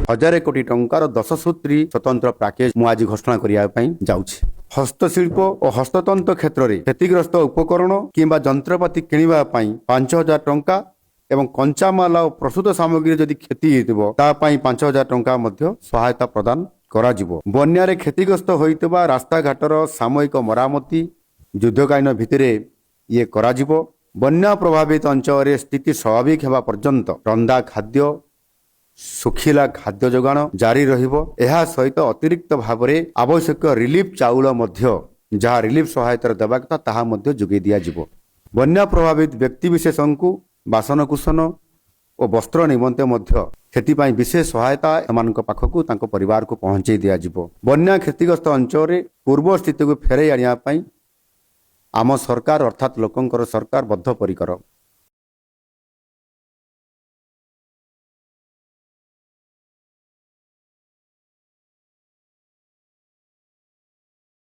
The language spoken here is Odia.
1000 କୋଟି ଟଙ୍କାର 10 ସୂତ୍ରୀ ସ୍ୱତନ୍ତ୍ର ପ୍ୟାକେଜ ମୁଁ ଆଜି ଘୋଷଣା କରିବା ପାଇଁ ଯାଉଛି। ହସ୍ତଶିଳ୍ପ ଓ ହସ୍ତତନ୍ତ କ୍ଷେତ୍ରରେ କ୍ଷତିଗ୍ରସ୍ତ ଉପକରଣ କିମ୍ବା ଯନ୍ତ୍ରପାତି କିଣିବା ପାଇଁ 5000 ଟଙ୍କା ଏବଂ କଞ୍ଚାମାଲ ଓ ପ୍ରସ୍ତୁତ ସାମଗ୍ରୀ ଯଦି କ୍ଷତି ହେଇଥିବ, ତା ପାଇଁ 5000 ଟଙ୍କା ମଧ୍ୟ ସହାୟତା ପ୍ରଦାନ କରାଯିବ। ବନ୍ୟାରେ କ୍ଷତିଗ୍ରସ୍ତ ହୋଇଥିବା ରାସ୍ତାଘାଟର ସାମୟିକ ମରାମତି ଯୁଦ୍ଧକାଳୀନ ଭିତ୍ତିରେ ଇଏ କରାଯିବ। ବନ୍ୟା ପ୍ରଭାବିତ ଅଞ୍ଚଳରେ ସ୍ଥିତି ସ୍ୱାଭାବିକ ହେବା ପର୍ଯ୍ୟନ୍ତ ରନ୍ଧା ଖାଦ୍ୟ, ଶୁଖିଲା ଖାଦ୍ୟ ଯୋଗାଣ ଜାରି ରହିବ। ଏହା ସହିତ ଅତିରିକ୍ତ ଭାବରେ ଆବଶ୍ୟକ ରିଲିଫ ଚାଉଳ ମଧ୍ୟ, ଯାହା ରିଲିଫ ସହାୟତାରେ ଦେବା କଥା, ତାହା ମଧ୍ୟ ଯୋଗାଇ ଦିଆଯିବ। ବନ୍ୟା ପ୍ରଭାବିତ ବ୍ୟକ୍ତିବିଶେଷଙ୍କୁ ବାସନକୁସନ ଓ ବସ୍ତ୍ର ନିମନ୍ତେ ମଧ୍ୟ ସେଥିପାଇଁ ବିଶେଷ ସହାୟତା ଏମାନଙ୍କ ପାଖକୁ, ତାଙ୍କ ପରିବାରକୁ ପହଞ୍ଚାଇ ଦିଆଯିବ। ବନ୍ୟା କ୍ଷତିଗ୍ରସ୍ତ ଅଞ୍ଚଳରେ ପୂର୍ବ ସ୍ଥିତିକୁ ଫେରାଇ ଆଣିବା ପାଇଁ ଆମ ସରକାର, ଅର୍ଥାତ୍ ଲୋକଙ୍କର ସରକାର, ବଦ୍ଧପରିକର।